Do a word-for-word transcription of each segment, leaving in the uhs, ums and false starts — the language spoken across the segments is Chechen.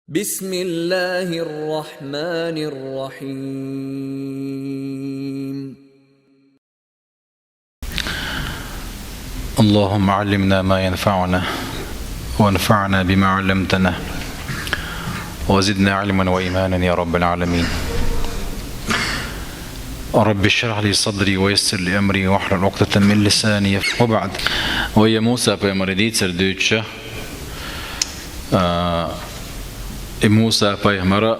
بسم الله الرحمن الرحيم. اللهم علمنا ما ينفعنا وانفعنا بما علمتنا وزدنا علما وإيمانا يا رب العالمين. رب اشرح لي صدري ويسر لي أمري واحلل عقدة من لساني يفقهوا قولي. وبعد. Вай Муса пайхамара дийцар дуьйцуш, а, и Муса пайхамара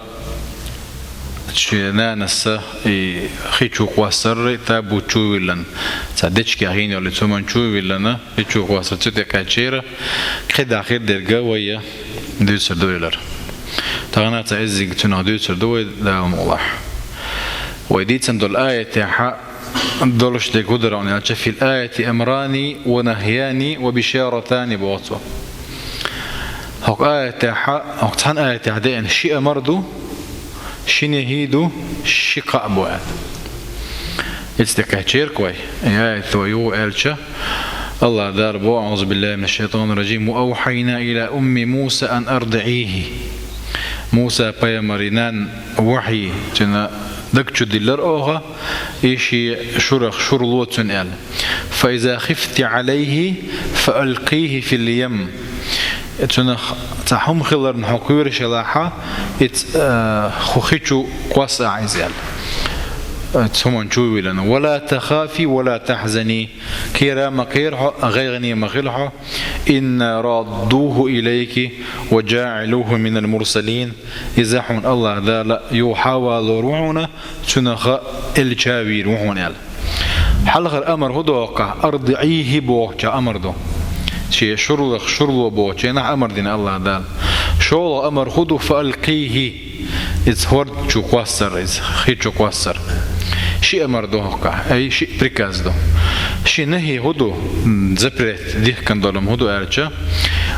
шен нанас и хи чу кхоссарра, табут чувиллина, цхьа дечигех йина йолу цу хӀуманна чувиллина, хи чу кхоссар цу тӀе кхаьчнера, кхидӀа хир дерг вай дуьйцур ду элира. Тахана цхьа иззиг цунах дуьйцур ду вай, Дала мукъ лахь. Вай дийцина долу аятехь долуш дерг хӀун дара аьлча, في الآية أمران ونهيان وبشارتان боху цо. ХӀокху аятехь, хӀокху цхьана аятехь деана ши амар ду, ши нахӀи ду, ши кхаъ бу аьлла. Иза тӀе кхаьчнера вай, и аят вай юха аьлча, АллахӀ Дала боху: أعوذ بالله من الشيطان الرجيم. وأوحينا إلى أم موسى أن أرضعيه. Муса пайхамаран нанна вахьйу, цуьнан даг чу диллира оха, и шен шурах шура ло цунна аьлла. فإذا خفت عليه فألقيه في اليم. Цунах цхьа хӀума хиларна хьо кхоьруш елахь, иза, а, хӀокху хи чу кхосса ахь иза аьлла. Цу хӀуманна чувиллина. ولا تخافي ولا تحزني. Кхера ма кхера хьо, гӀайгӀане ма хила хьо. إنا رادوه إليك وجاعلوه من المرسلين. Иза хьуна АллахӀ Дала юха хьавалор ву хьуна, цунах элча вийр ву хьуна аьлла. Хьалхара амар хӀун ду хӀокхахь? أرضعيه бохучохь амар ду. Шен шурлах шура ло бохучу хенахь амар дина АллахӀ Дала. ШолгӀа амар хӀун ду? فألقيه. Иза хӀорда чу кхоссар, иза хи чу кхоссар. Ши амар ду хӀокхахь, ай, ши приказ ду. Ши нахӀи хӀун ду? М, запрет, дихкина долу хӀума хӀун ду аьлча,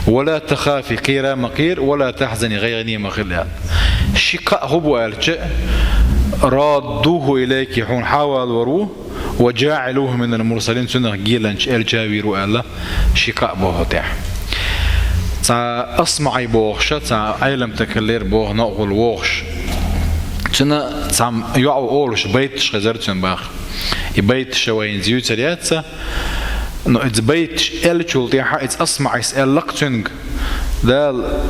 ولا تخافي, кхера ма кхера, ولا تحزني, гӀайгӀане ма хила аьлла. Ши кхаъ хӀун бу аьлча, رادوه إليك, хьуна хьавалор ву, وجاعلوه من المرسلين, цунах геланчу элча вийр ву аьлла, ши кхаъ боху тӀехь. Цхьа АсмаӀи бохуша, цхьа Ӏеламстаг хиллера боху, новкъахула вохуш. Цуьнан цхьа йоӀ ву олуш байташ хезара цуьнан боху. И байташ вайна зуьйцур яц, но иза байташ аьллачул тӀаьхьа иза АсмаӀис аьлла-кх цуьнга, Дала,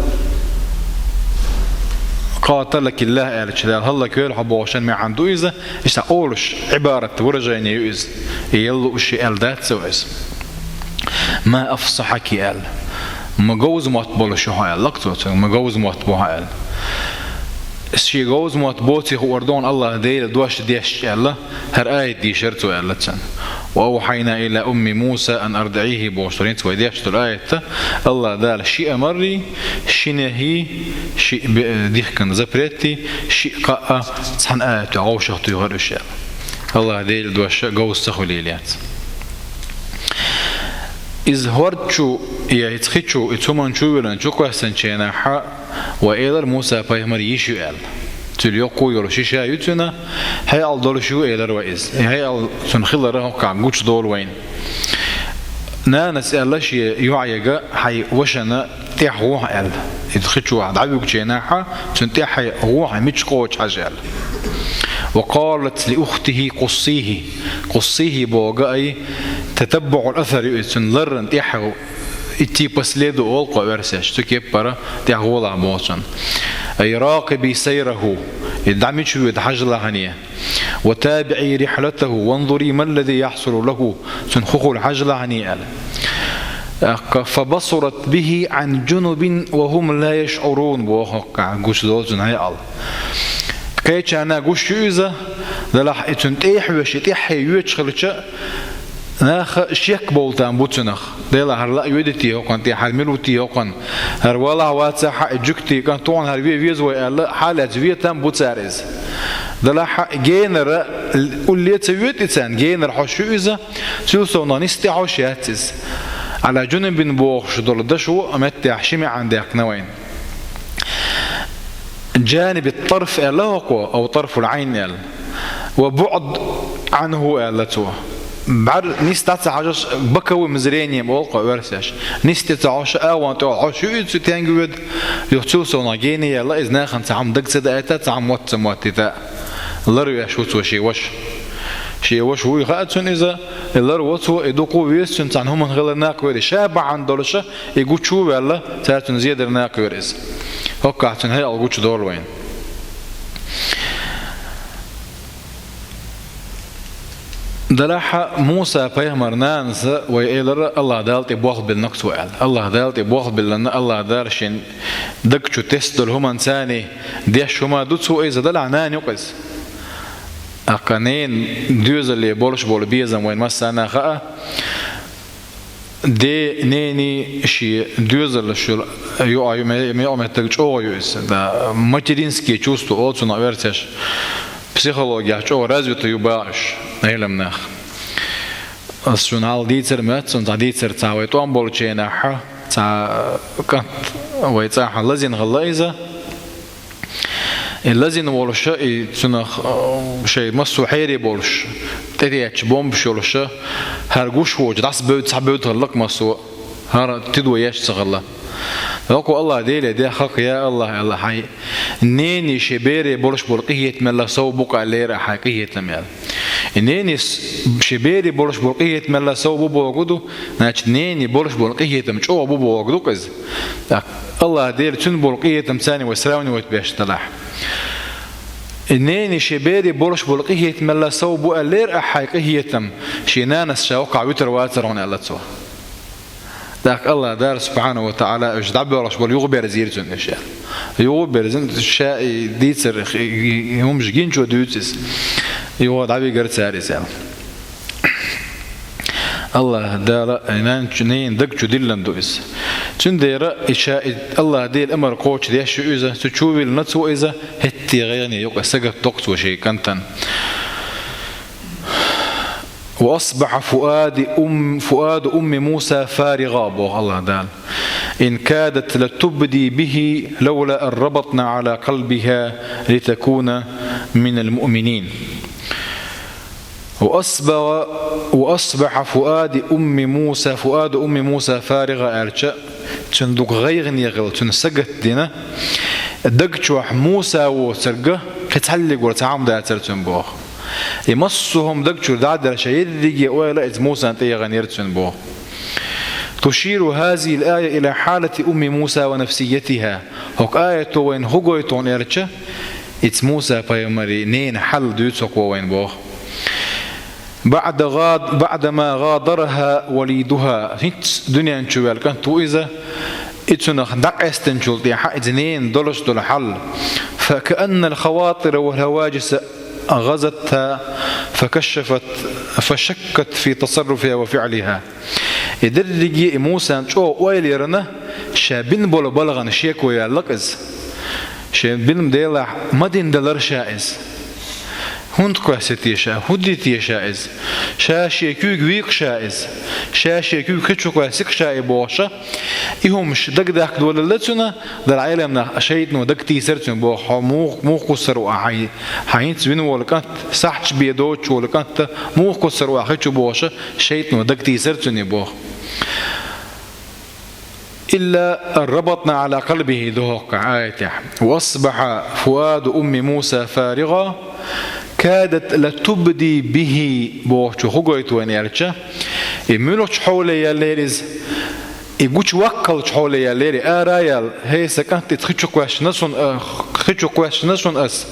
قاتلك الله аьлча, Дала хӀаллаквойла хьо бохучун маьӀна ду иза, иштта олуш, Ӏибарат, выражение ю иза. И ял лууш аьлла дац цо иза. ما أفصحك аьлла. Ма говза мотт болуш ю хьо аьлла-кх цо цуьнга, ма говза мотт бо хьо аьлла. Шен говза мотт боций хуур ду хьуна АллахӀ Делан дош дешча аьлла, хӀара аят дийшира цо аьлла цуьнга. وأوحينا إلى أم موسى أن أرضعيه бохуш долу хӀинца вай дешна долу аят, АллахӀ Дала ши амаррий, ши нахӀий, ши бе-, дихкина запретий, ши кхаъ цхьана аятехь вовшахтуьйхира уьш аьлла. АллахӀ Делан дош говза ца хуьлийла яц. Иза хӀорда чу, я иза хи чу, и цу хӀуманна чу виллина чу кхоьссинчу хенахь, вай элира Муса пайхамаран йиша ю аьлла. Цуьнан йоккха йолу йиша ю цуьнан, хьекъал долуш ю элира вай иза. И хьекъал цуьнан хилар хӀокхахь гучудолу вайна. Нанас аьлла шен йоӀега, хьайн вашана тӀаьхьа гӀо хьан аьлла. Иза хи чу ахь дӀавуьгучу хенахь, цуьнан тӀаьхьа гӀо хьан, мича кхочу хьажа аьлла. وقالت لأخته قصيه. قصيه боху ай, تتبع الأثر ю иза, цуьнан ларрана тӀаьхьа идти по следу олу кху версеш, цу кеппара тӀаьхьа гӀолахь боху цунна. أي راقبي سيره, и дӀа мича воьду хьажалахьане. وتابعي رحلته وانظري ما الذي يحصل له, цуьнан хӀун хуьлу хьажалахьане аьлла. ТӀаккха فبصرت به عن جنب وهم لا يشعرون боху, хӀокхахь гучудолу цуьнан хьекъал. Кхечарна гуш ю иза, делахь и цуьнан тӀе а хьоьжуш, и тӀаьхьа йоьдуш хилча, наха шек бовла там бу цунах. Делахь хӀара лаа воьдуьйтий хӀокхунна тӀе, хӀара мила вуьтий хӀокхунна, хӀара валахь вацахь а, и жуьгтий кӀант ву хьуна, хӀара ве веза вай аьлла, хьалаьцна ве там бу цара иза. Делахь генара улле а ца воьду и царна, генара хьоьжуш ю иза, цуьнан совнаха нисса тӀе хьоьжуш яц иза. على جنب бохуш долу дашо меттехь ши маьӀна даьккхина вайна. جانب الطرف аьлла хӀокхо, أو طرف العين аьлла. وبعد عنه аьлла цо. бӀар нисса ца хьажаш, боковым зрением олу-кх оьрсаша. Нисса тӀе ца хьожуш, агӀон тӀе хьожуш ю иза, цу тенга воьду, юха цул совнах генияла иза нахана цхьа хӀума дага ца даийта, цхьа хӀума мотт ца моттийта. Ларвеш ву цо шен ваша. Шен ваша вуй хаьа цунна иза, и ларво цо, и дукха веза цунна цхьана хӀуманна хилар накъвер, и ша бахьана долуша, и гучу а ваьлла, цара цунна зедар накъвер иза. ХӀоккхахь цуьнан хьекъал гучудолу вайна. Делахь а Муса-пайхамар нанас вай элира, АллахӀ Дала тӀе болх биллина-кх цо аьлла. АллахӀ Дала тӀе болх биллина, АллахӀ Дала шен даг чу тесна долу хӀуманца деш хӀума ду цо иза, делахь нана ю-кх иза. ТӀаккха ненан доьзале болуш болу безам вайн массарна а хаьа. Ден, нений шен доьзалш йолу йоӀ ю, ме-, мел меттиг чӀогӀа ю иза. Да, материнские чувства олу цунах оьрсаша. Психологехь чӀогӀа развита ю боху уьш, Ӏеламнах. Ас шуна хьалха дийцар моьтту, цхьа дийцар, цхьа вай тӀом болчу хенахь, цхьа кӀант вай цӀахь лазийна хилла иза. И лазийна волуша, и цунах, э, шайн массо а хьере болуш, тӀететтачу бомбаш йолуша, хӀара гуш воцуш дӀасабевдда, схьабевдда хилла-кх массо а, хӀара тидо еш ца хилла. ХӀокхо АллахӀ Деле дехха-кх: «Я АллахӀ, аьлла, хьайн нений шен бере болуш болу къинхетамелла сов бу-кх аьллера ахь хьайн къинхетам», аьлла. И нений с-, шен бере болуш болу къинхетамелла сов бу бохург ду, значит, нений болуш болу къинхетам чӀогӀа бу бохург ду-кх иза. ТӀаккха АллахӀ Дела цуьнан болу къинхетамца вай сравнивать беш делахь. И нений шен бере болуш болу къинхетамелла сов бу аьллера ахь хьайн къинхетам, шен нанас ша хӀоккхахь вуьтур вацара хьуна, аьлла цо. ТӀаккха АллахӀ Дала, субхьанаху ва тагӀала, уьш дӀабоьлхуш болу юхаберзийра цунна уьш, аьлла. Юхаберзина, ша и дийцар, и, и, и хӀумаш гинчо дуьйцу иза. Юха дӀавигира цара иза, аьлла. АллахӀ Дала, и нанчу, ненан даг чу диллина ду иза. Цундела и ша, и АллахӀ Дела амар кхочуш деш ю иза, цу чу виллина цо иза, хӀетте гӀайгӀане ю-кх, сагатдо-кх цо шен кӀантана. «وأصبح فؤاد أم، فؤاد أم موسى فارغا», боху АллахӀ Дала. «إن كادت لتبدي به لولا أن ربطنا على قلبها لتكون من المؤمنين». «وأصبغ، وأصبح فؤاد أم موسى، فؤاد أم موسى فارغا», аьлча, цуьнан дог гӀайгӀане хилла, цуьнан сагатдина, даг чохь Муса воцург кхин цхьаллиг вара цхьа хӀума дацара цуьнан боху. И массо а хӀума даг чуьра дӀа а делла, ша ерриге ойла иза Мусан тӀе яханера цуьнан боху. «تشير هذه الآية إلى حالة أم موسى ونفسيتها». ХӀокху аято вайна хӀун гойту хьуна аьлча, иза Муса-пайхамаран ненан хьал дуьйцу хӀокхо вайна боху. «بعد غاد، بعدما غادرها وليدها». ХӀинцца дуьнен чу ваьлла кӀант ву иза, и цунах дӀакъаьстинчул тӀаьхьа иза ненан долуш долу хьал. «فكأن الخواطر والهواجس غزتها فكشفت، فشكت في تصرفها وفعلها». И дерриге и Мусан чӀогӀа ойла ярна, ша бина болу балгӀанна шеко яьлла-кх иза. Шен бина делахь ма дина далара ша иза. ХӀунда кхоьссина те ша, хӀун дина те ша иза? Ша шен куьйга вуьй-кх ша иза. Ша шен куьйга хи чу кхоьссина-кх ша и бохуша. И хӀумаш дагадаккха долалла цуьнан, Дала Ӏеламнах, шайтано дагатийсара цуьнан боху, хьо мух-, муха кхуссур ву ахь, хьайн, хьан хӀинца вина волу кӀант, сахьташ бен доцуш волу кӀант, муха кхуссур ву ахь хи чу бохуша, шайтано дагатийсара цуьнан боху. «إلا أن ربطنا على قلبه», ду хӀокху аятехь. «وأصبح فؤاد أم موسى فارغا كادت لتبدي به», бохучу хӀун гойту вайна аьлча, и муьлхачу хьоле яьллера иза, и гучуваккхалчу хьоле яьллера, ара а яьлла, хӀей, сан кӀант, иза хи чу кхоьссина суна, а, хи чу кхоьссина суна ас,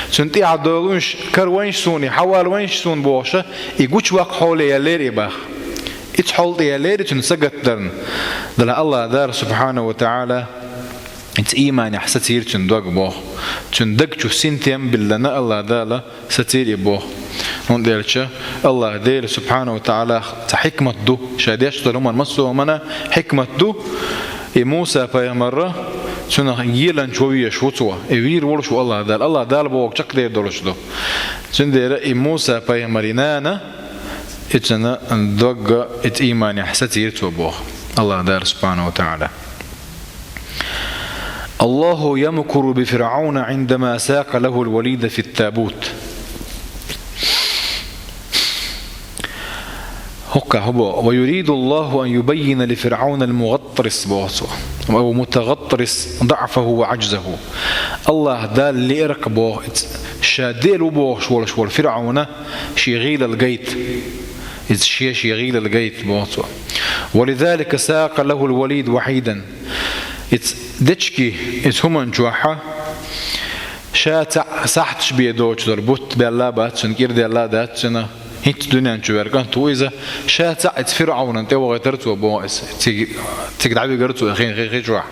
цуьнан тӀаьхьа довлуш, каравайша суна, хьавалавайша суна бохуша, и гучуваккха хьоле яьллера и боху. Иза хьол тӀе яьллера цуьнан сагатдарна. Дала АллахӀ Дала, субхьанаху ва тагӀала, иза ийманехь сацийра цуьнан дог боху. Цуьнан даг чу синтем биллина АллахӀ Дала сацийра и боху. ХӀунда аьлча АллахӀ Дела, субхьанаху ва тагӀала, цхьа хьикмат ду. Ша деш долу хӀуманна массо а хӀуманна хьикмат ду. И Муса-пайхамар, цунах еланча вовъеш ву цо. И вийр волуш ву АллахӀ Дала. АллахӀ Дала бохург чекхдер долуш ду. Цундела и Муса-пайхамаран нана, и цуьнан дог, иза ийманехь сацийра цо боху АллахӀ Дала, субхьанаху ва тагӀала. «الله يمكر بفرعون عندما ساق له الوليد في التابوت». Мукка хӀу боху: «ويريد الله أن يبين لفرعون المغطرس», боху цо, «أو متغطرس ضعفه وعجزه». АллахӀ Дала лиъарг боху иза, ша дела ву бохуш волуш волу ФирӀавна шен гӀийлал гайта. Иза шен, шен гӀийлал гайта, боху цо. «ولذلك ساق له الوليد وحيدا». Иза дечки, иза хӀуманчохьа, ша цхьаъ сахьташ бен доцуш долу бутт баьлла а бац цуьнан, кӀира даьлла а дац цуьнан, хӀинцца дуьнен чу ваьлла кӀант ву иза, ша цхьаъ иза ФирӀавнан тӀе вахийтара цо, боху иза, цига, цига дӀавигара цо хи-, хи-, хи чохь.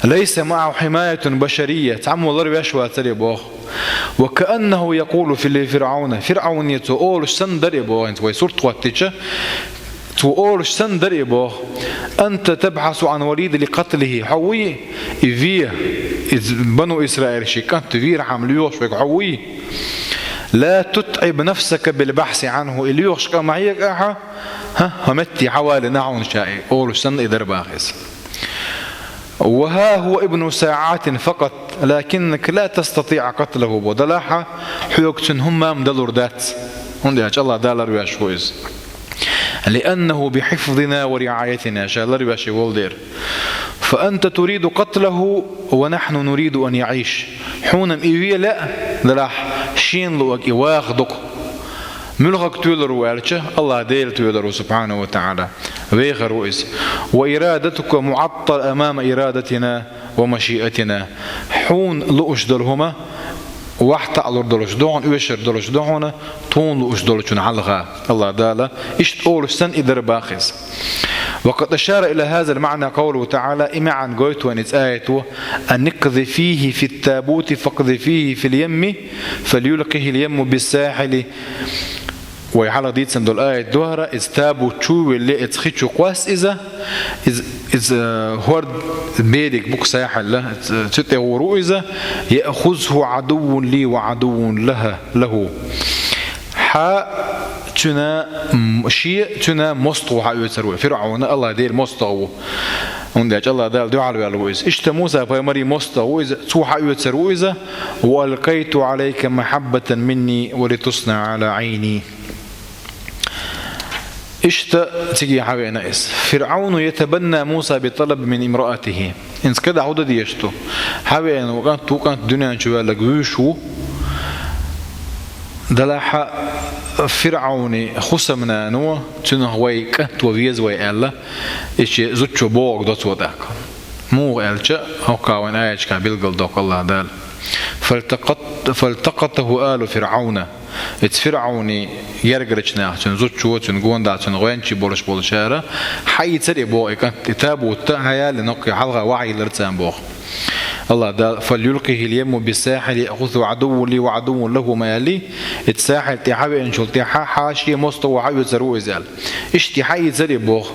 «ليس معه حماية بشرية», цхьаммо ларвеш вацара, боху. «وكأنه يقول في لفرعون», ФирӀавне цо олуш санна дара, боху, хӀинца вай сурт хӀоттича, цо олуш санна дара, боху: «أنت تبحث عن وليد لقتله», хьо вуй и ве, иза бану Исраил ши кӀант вийрхьама лоьхуш верг хьо вуй? «لا تتعب نفسك بالبحث عنه», и лоьхуш кӀа ма хьега ахьа, хӀа, хьо метте хьавалина хьуна ша и, олуш санна и дара баха иза. «وها هو ابن ساعات فقط، لكنك لا تستطيع قتله», бо, далахьа, хьоьга цуьнан хӀумма а далур дац, хӀунда аьлча АллахӀ Дала ларвеш ву иза. «لأنه بحفظنا ورعايتنا», ша ларвеш и волу дера. «فأنت تريد قتله ونحن نريد أن يعيش». Хьуна-м и ве лаьа, далахь, шена луъург и ваха дукха. Муьлхарг тоьлур ву аьлча, АллахӀ Дела тоьлур ву, субхьанаху ва таӀала. Вехар ву иза. «وإرادتك معطلة أمام إرادتنا ومشيئتنا». Хьуна лууш долу хӀума вахьа таӀалур долуш ду хьуна, оьшур долуш ду хьуна, тхуна лууш долчун хьалха, АллахӀ Дала иштта олуш санна и дара баха иза. «وقد أشار إلى هذا المعنى قوله تعالى», и маьӀна гойту вайна иза аято: «أن اقذفيه في التابوت فاقذفيه في اليم فليلقه اليم بالساحل». Вай хьалха дийцина долу аят ду хӀара, иза табут чу а велле, иза хи чу кхосса иза, иза, иза, э, хӀорд бериг бу-кх сахьил, иза, цу тӀе гӀур ву иза: «يأخذه عدو لي وعدو له، له». Хьан цуьнан, м, шен цуьнан мостагӀа хьаоьцур ву. ФирӀавн АллахӀ Делан мостагӀа ву. ХӀунда аьлча АллахӀ Дала дуьхьал ваьлла ву иза. Иштта Муса пайхамаран мостагӀа ву иза, цо хьаоьцур ву иза: «وألقيت عليك محبة مني ولتصنع على عيني». Иштта цига хьавеана иза. «فرعون يتبنى موسى بطلب من امرأته». ХӀинца кхидӀа хӀун дан дезаш ду? Хьавеана ву кӀант, ву кӀант дуьнен чу ваьлларг вуьйш ву. Далахьа ФирӀавнан хӀусамнано, цуьнах вай кӀант ван веза вай аьлла, и шен зудчо бохург до цо тӀаккха. Муха аьлча, хӀокху вайн аяташкахь билгалдоккху АллахӀ Дала: «فالتقط-، فالتقطه آل فرعون». Иза ФирӀавнан гергарчу наха, цуьнан зудчо, цуьнан гондахьа, цуьнан гӀоьнчий болуш болчара хьаийцира и боху и кӀант, и табут а хьаяллина, хӀокху хьалха вахьа йиллира царна боху. АллахӀ Дала: «فليلقه اليم بالساحل يأخذه عدو لي وعدو له», ма аьллий, иза сахьил тӀе хьавеанчул тӀаьхьа хьан шен мостагӀа хьаоьцур ву иза аьлла. Иштта и хьаийцира и боху.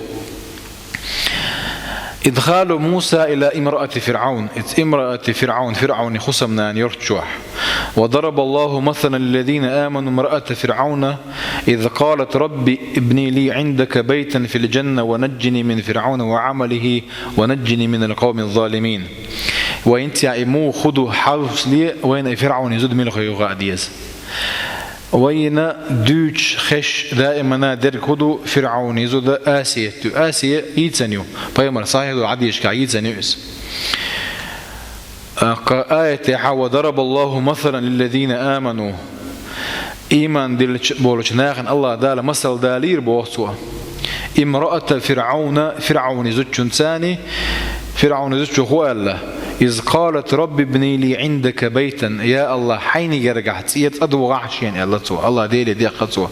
«إدخال موسى إلى امرأة فرعون». Иза امرأة فرعون, ФирӀавнан хӀусамнана йорта чохь. «وضرب الله مثلا للذين آمنوا امرأة فرعون إذ قالت رب ابن لي عندك بيتا في الجنة ونجني من فرعون وعمله ونجني من القوم الظالمين». Вайн цӀе и муха хӀун ду хьовсале, вайна и ФирӀавнан зуда мила хуьлу хаа деза. Вайна дуьйцуш, хезаш даимана дерг хӀун ду, ФирӀавнан зуда Асият ю. Асия йийцина ю. Пайхамар сахьихь долу хьадисашкахь йийцина ю иза. Кху аятехьа: «وضرب الله مثلا للذين آمنوا». Ийман диллина болчу нахана АллахӀ Дала масал далийра боху цо. «امرأة فرعون», ФирӀавнан зудчунца, ФирӀавнан зудчо хӀун аьлла: «إذ قالت رب ابن لي عندك بيتا». Я АллахӀ, хьайна гергахь цӀе цӀа догӀахьа шена, аьлла цо. АллахӀ Деле дехна цо.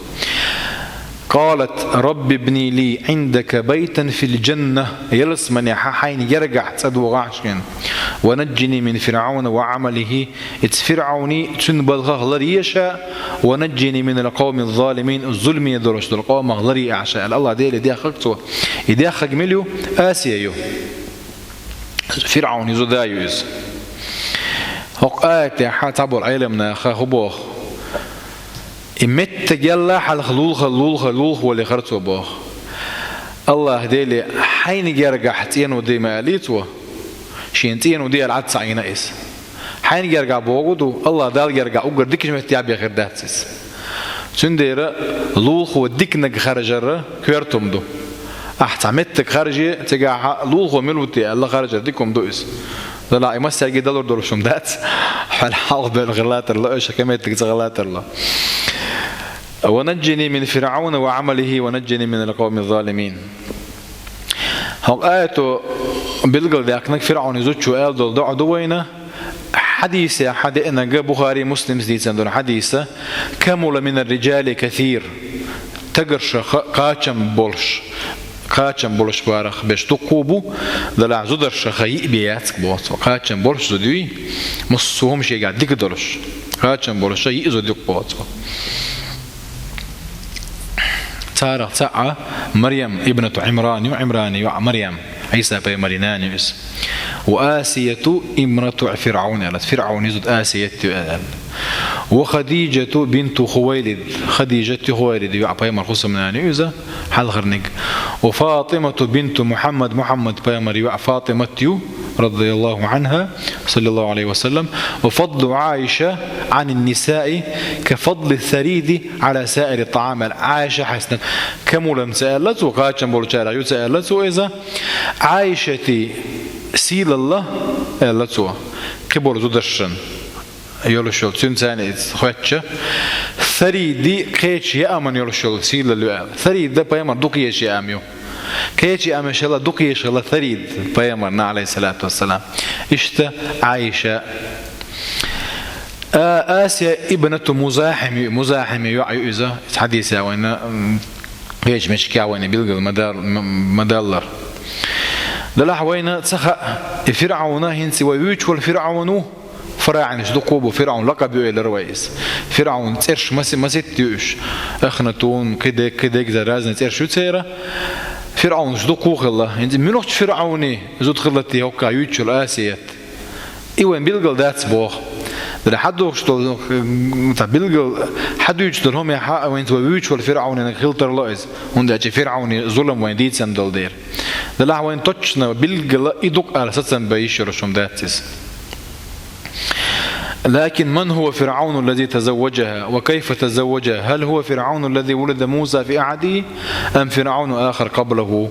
«قالت رب ابن لي عندك بيتا في الجنة». Ялсаманехьа хьайна гергахь цӀа догӀахьа шена. «ونجني من فرعون وعمله». Иза ФирӀавнан, цуьнан балхах ларъе ша, «ونجني من القوم الظالمين», зуламе долуш долу къомах ларъе ахь ша, аьлла, АллахӀ Деле дехнарг цо. И дехнарг мила ю? Асия ю. ФирӀавнан зуда ю иза. ХӀокху аятехьа цхьаболу Ӏеламнаха хӀун боху? И меттигелла хьалха лулахар, лулахар, лулахвале хӀара цо боху. АллахӀ Деле, хьайна гергахь цӀено де ма аьллий цо, шена цӀено де аьлла Ӏад ца Ӏийна иза. Хьайна гергахь бохург ду, АллахӀ Далла гергахь уггар дикачу меттехь бен хир дац иза. Цундела лулахо диканиг харжар коьрта хӀума ду. Ахь цхьа меттиг харже, цигахь лулахо мила ву те аьлла харжар дика хӀума ду иза. Далахь и массаьрга далур долуш хӀума дац. Хьал хьалха бен хилла тарло, аша кхин меттиг ца хилла тарло. «ونجني من فرعون وعمله ونجني من القوم الظالمين». ХӀокху аято билгалдаьккхинарг ФирӀавнан зудчо аьлла долу доӀа ду вайна. Хьадисехь деанарг Бухари, Муслимс дийцина долу хьадис: «كمل من الرجال كثير». Стагаршха кхачам болуш, кхачам болуш барах берш дуккха а бу, далахь зударшха йиъ бен яц боху цо. Кхачам болуш зуда юй, массо а хӀума шегахь дика долуш. Кхачам болуш йиъ зуда ю боху цо. Царах цхьаъ Марьям ибнату Ӏимран ю, Ӏимрана йоӀ Марьям, Ӏийса пайхамаран нана ю иза. «وآسية امرأة فرعون», аьлла, ФирӀавнан зуда Асият ю аьлла. «وخديجة بنت خويلد», Хадижат ю, Хувайлидан йоӀ, пайхамаран хӀусамнана ю иза, хьалхарниг. «وفاطمة بنت محمد», Мухьаммад пайхамаран йоӀ Фатимат ю, رضي الله عنها، صلى الله عليه وسلم. «وفضل عائشة عن النساء كفضل الثريد على سائر الطعام». Ӏайша хьаьстина, камулан ца аьлла цо, кхачам болчарах ю ца аьлла цо иза. Ӏайшатан сийлалла, аьлла цо, кхиболу зударшна йолуш йолу, цуьнан царна иза хоьттича, саридан кхечу яаман йолуш йолу сийлалла ю аьлла. Сарид пайхамаран дукха езаш яам ю. Кхечу яамашкахь дукха езаш хилла сарид пайхамарна, Ӏалайхиссалату вассалам. Иштта Ӏайша. А, Асия ибнату Музахьим ю, Музахьиман йоӀ ю иза. Иза хьадисехь вайна, м, кхечу меттигашкахь вайна билгал ма дал-, м-, ма даллара. Далахь вайна ца хаьа, и ФирӀавн хӀинца вай вуьйцуш волу ФирӀавн ву, фараӀинаш дуккха а бу, ФирӀавнан лакъаб ю элира вай иза. ФирӀавнан цӀераш маси-, маситта ю уьш. Ахнатун, кхидерг, кхидерг, разный цӀераш ю церан. ФирӀавнаш дуккха а хилла. ХӀинца муьлхачу ФирӀавнан зуда хилла те хӀокху вуьйцуш йолу Асият? И вайн билгал дац боху. Дара хьадохуш долу, цхьа билгал хьадуьйцуш долу хӀума хьа а вайна, вай вуьйцуш волу ФирӀавнан хила тарло иза. ХӀунда аьлча ФирӀавнан зулам вайн дийцина долу дера. Далахь вайн точно билгала и ду-кх аьлла сацам бан йиш йолуш хӀума дац иза. «لكن من هو فرعون الذي تزوجها؟ وكيف تزوجها؟ هل هو فرعون الذي ولد موسى في عهده أم فرعون آخر قبله؟»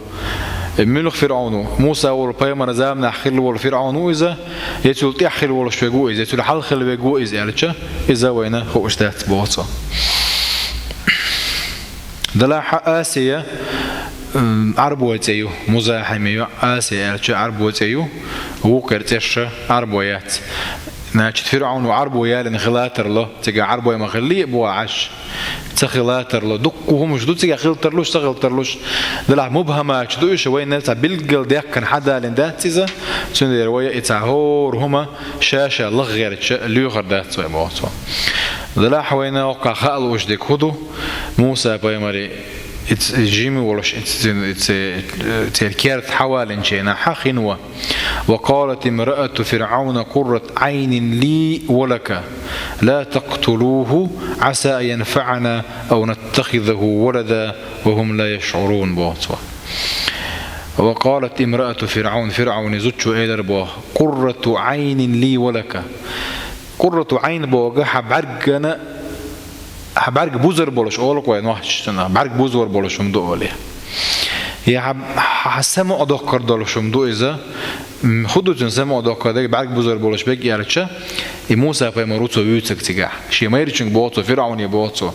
Муьлха ФирӀавн ву? Муса волу пайхамаран заманахь хилла волу ФирӀавн ву иза, я цул тӀаьхьа хилла волуш верг ву иза, я цул хьалха хилла верг ву иза аьлча, иза вайна хууш дац боху цо. Далахь Асия, м, Ӏарбойн цӀе ю, Музахьиман йоӀ Асия аьлча Ӏарбойн цӀе ю, вукхеран цӀераш Ӏарбой яц. Значит, ФирӀавн ву Ӏарбой ялийна хила тарло, цигахь Ӏарбой ма хиллий а боху Ӏаш. Ца хила тарло, дуккха хӀумаш ду цигахь хила тарлуш, ца хила тарлуш. Далахь мубхьаматаш ду уьш, вайна цхьа билггал даьккхина хьадалийна дац иза, цундела вай и цхьа хӀора хӀума ша-ша лаха гӀерташ лоьхур дац вай боху цо. Далахь вайна хӀокхахь хаа лууш дерг хӀун ду? Муса пайхамаран и ц-, и жима волуш, и ц-, и ц-, церан керта хьавалийначу хенахь хинва: «وقالت امرأة فرعون قرة عين لي ولك لا تقتلوه عسى أن ينفعنا أو نتخذه ولدا وهم لا يشعرون», боху цо. «وقالت امرأة فرعون», ФирӀавнан зудчо элира боху: «قرة عين لي ولك». Къуррату Ӏайн боху хьан бӀаьргана, хьан бӀаьрг бузар болуш, олу-кх вай нохчашна, бӀаьрг бузор болуш хӀума ду олий. Я хьан, хьан самукъадоккхур долуш хӀума ду иза. М, хӀун ду цуьнан самукъадоккхур дерг, бӀаьрг бузор болуш берг аьлча, и Муса пайхамар ву цо вуьйцург цигахь. Шен майрачуьнга боху цо, ФирӀавне боху цо.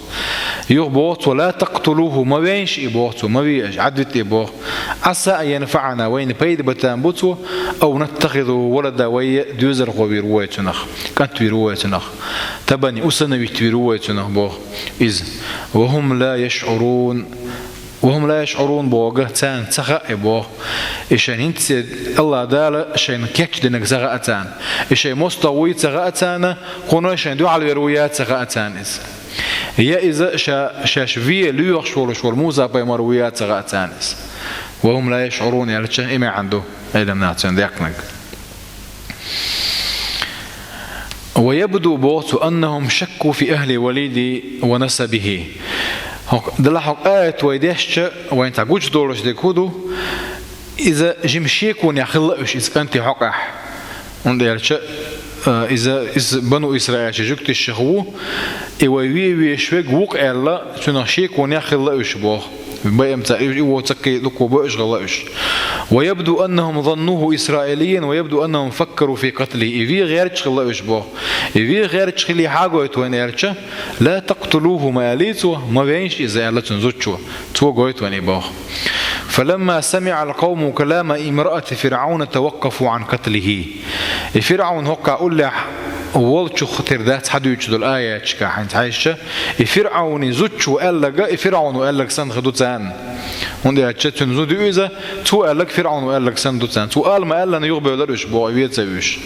Юха боху цо: «لا تقتلوه», ма вейша и боху цо, ма ве аша, Ӏадвита и боху. «عسى أن ينفعنا», вайна пайда бан там бу цо, «أو نتخذه ولدا», вай доьзалхо вийр ву вай цунах, кӀант вийр ву вай цунах, تبني، усыновить вийр ву вай цунах, боху иза. «وهم لا يشعرون». «وهم لا يشعرون» боху, царна ца хаьа и боху. И шайн хӀинцца АллахӀ Дала шайна кечдинарг ца хаьа царна. И шайн мостагӀа вуй ца хаьа царна, кхунна шайн дуьхьал вер ву я ца хаьа царна иза. Я иза ша, шаьш вен лоьхуш волуш волу Муса пайхамар ву я ца хаьа царна иза. «وهم لا يشعرون» аьлча, и маьӀна ду Ӏеламнаха цуьнан даьккхинарг. «ويبدو», боху цо, «أنهم شكوا في أهل الوليد ونسبه». ХӀокху, Дала хӀокху аят вай дешча, вайн цхьа гучудолуш дерг хӀун ду? Иза жима шеконехь хилла уьш, иза кӀанте хьокъехь. ХӀунда аьлча, А, иза, иза бану Исраилчу жуьгташех ву, и вай ве вешверг ву-кх аьлла, цунах шеко хилла уьш боху. Баьмца и, и воцаккхий луко бо уьш хилла уьш. ويبدو أنهم ظنوه إسرائيليا ويبدو أنهم فكروا في قتله. И ве гӀерташ хилла уьш боху. И ве гӀерташ хилла хьагойту вайн аьлча, لا تقتلوه ма аьллий цо, ма вейнаш иза аьлла цуьнан зудчо. Цо гойту вайн и боху. فلما سمع القوم كلام امرأة فرعون توقفوا عن قتله. И ФирӀаун хӀокху уллехь волчух тера дац хьадуьйцуш долу аяташка хьайна хьаьжча, и ФирӀауни зудчо аьллага, и ФирӀауно аьллага санна хир ду царна. ХӀунда аьлча цуьнан зуда ю иза, цо аьллага ФирӀауно аьллага санна ду царна. Цо ала ма аьллана юхабевллера уьш боху, вецавуьш.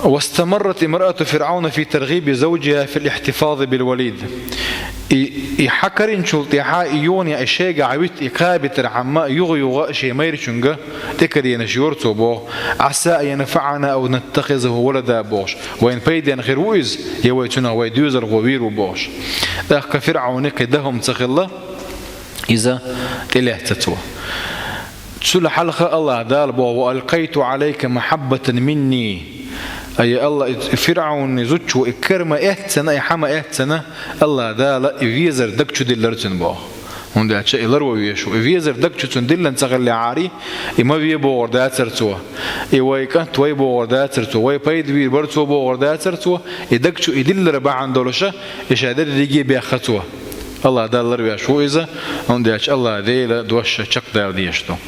واستمرت امرأة فرعون في ترغيب زوجها في الاحتفاظ بالوليد. И, и хьакаринчул тӀаьхьа и юха и шайгахь витта и кхабитархьама юха-юха шен майрачуьнга тӀекаренаш йора цо боху, عسى أن ينفعنا أو نتخذه ولدا бохуш, вайна пайденна хир ву иза, я вай цунах вай доьзалхо вийр ву бохуш. ТӀаккха ФирӀауни кхин дан хӀума ца хилла, иза тӀелаьцна цо. Цул хьалха Аллах Дала боху: وألقيت عليك محبة مني. Ай Алла, и ФирӀауни зудчо и кара ма эццана, и хьа ма эццана, Аллах Дала и везар даг чу диллара цуьнан боху. ХӀунда аьлча и ларво везаш ву. И везар даг чу цуьнан диллина ца хиллехьара, и ма ве бохур дацара цо. И вай кӀант вай бохур дацара цо, вай пайда вийр бара цо бохур дацара цо, и даг чу и диллара бахьана долуша, и ша дерриге бехха цо. Аллах Дала ларвеш ву иза, хӀунда аьлча Аллах Делан дош чекхдала дезаш ду.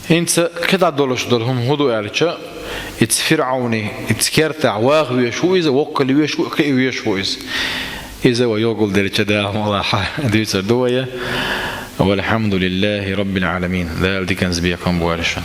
ХӀинца кхидӀа долуш долу хӀума хӀун ду аьлча, иза ФирӀауни, иза кертахь ваха везаш ву иза, воккхалла везаш ву, кхиа везаш ву иза. Иза вай йогул дерча Дала мала хьа дуьйцур ду вай. والحمد لله رب العالمين. Дала диканца бекхам бойла шун.